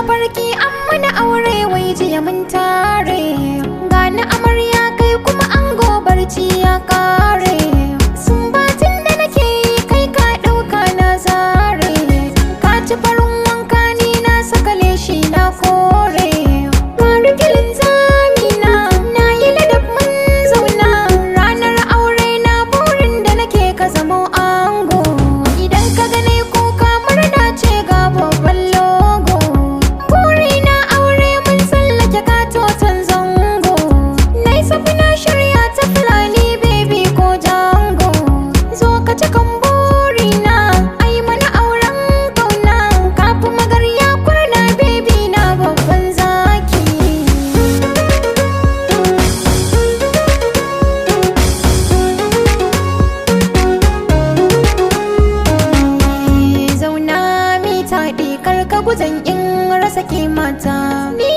Mafarki an mana aure, wai jiya mun tare. Gani amarya, kai kuma ango, barci ya kare. Sumbatin da nake yi, kai ka ɗauka na zare. Ka ci farin wanka, ni na saka leshi na kore. Marikilin zamina na yi ladab, mun zauna. Ranar aure na, burin da nake ka zamo ango. Idan ka gane kuka, murna ce, ga babban logo. Burina aure, mun tsallake katoton zango. Na yi safi, na shirya ta Fulani, baby, ko jango. Zo ka cikan burina, ai mana auren kauna. Kafi magarya kurna, baby na, babban zaki. Zauna mi taɗi, kar ka guzan in rasa kimata. Ni